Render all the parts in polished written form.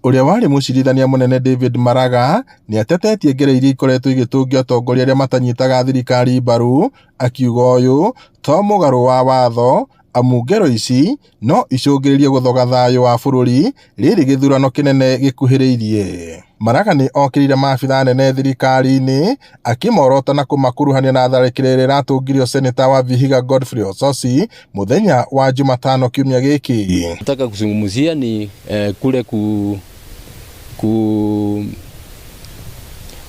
Ũrĩa warĩ mũcirithania mũnene David Maraga nĩ atetetie ngero iria ikoretwo igĩtũngio atongoria arĩa matanyitaga thirikari mbaru, akiuga ũyũ to mũgarũ wa watho amu ngero ici no icũngĩrĩrie gũthoga thayũ wa bũrũri rĩrĩ gĩthurano kĩnene gĩkuhĩrĩirie. Maraga nĩ okĩrĩire maabitha anene thirikari-inĩ akĩmorota na kũmakuruhania na tharĩkĩro ĩrĩa ĩratũngirio seneta wa Vihiga Godfrey Osotsi mũthenya wa Jumatano kiumia gĩkĩ. Nataka kuzungumzia ni kule ku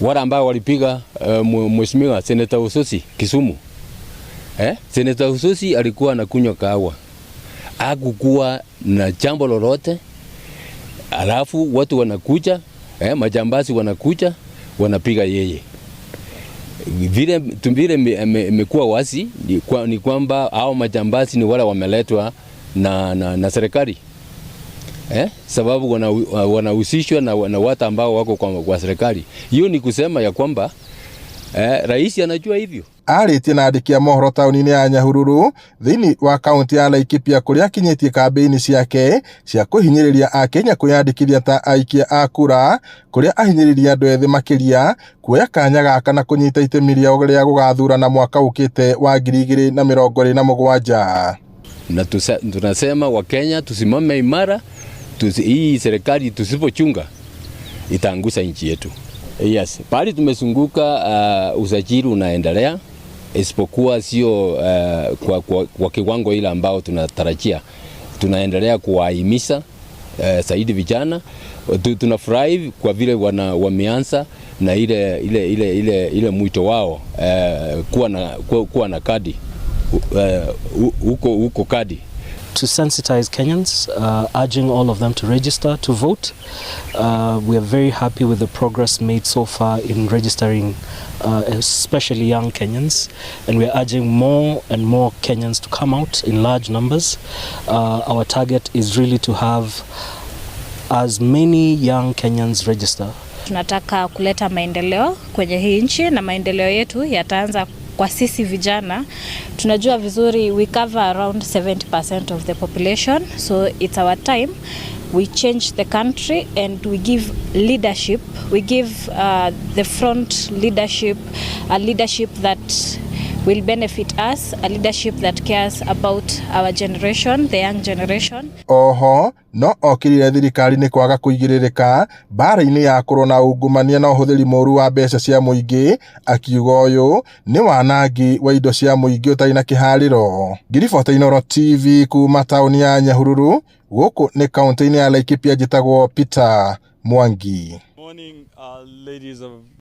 wale ambao walipiga mheshimiwa Seneta Osotsi Kisumu. Seneta Osotsi alikuwa anakunywa kahawa, hakukuwa na jambo lolote, alafu watu wanakuja, majambazi wanakuja wanapiga yeye. Vile imekuwa wazi ni kwamba hao majambazi ni wale wameletwa na serikali, sababu wanahusishwa na watu ambao wako kwa serikali. Hiyo ni kusema ya kwamba rais anajua hivyo. Arĩtie na andĩki a mohoro taũni-inĩ ya Nyahururu thĩinĩ wa kaunti ya Laikipia kũrĩa akinyĩtie kambĩini ciake cia kũhinyĩrĩria akenya kwĩyandĩkithia ta aikia a kura, kũrĩa ahinyĩrĩria andũ ethĩ makĩria kuoya kanya gaka na kũnyita itemi rĩao rĩa gũgathurana mwaka ũkĩte wa 2027. Na tunasema Wakenya tusimame imara, hii serikali tusipochunga itaangusha nchi yetu. Yes, pahali tumezunguka, usajili unaendelea isipokuwa sio kwa kiwango ile ambao tunatarajia. Tunaendelea kuwahimiza zaidi vijana. Tunafurahi kwa vile wameanza na ile mwito wao kuwa na kadi huko kadi. To sensitize Kenyans, urging all of them to register to vote. We are very happy with the progress made so far in registering, especially young Kenyans, and we are urging more and more Kenyans to come out in large numbers. Our target is really to have as many young Kenyans register. Tunataka kuleta maendeleo kwenye hii nchi na maendeleo yetu yataanza kwa sisi vijana. Tunajua vizuri we cover around 70% of the population, so it's our time we change the country and we give leadership, we give the front leadership, a leadership that will benefit us, a leadership that cares about our generation, the young generation. Oho no okĩrĩire thirikari nĩ kwaga kũigĩrĩrĩka mbara-inĩ ya kũrũa na ungumania na ũhũthĩri mũru wa mbeca cia mũingĩ, akiuga ũyũ nĩ wanangi wa indo cia mũingĩ ũtarĩ na kĩharĩro. Ngĩribota Inooro TV kuma taũni ya Nyahururu gũkũ nĩ kaũntĩ-inĩ ya Laikipia, njĩtagwo Peter Mwangi. Morning, ladies of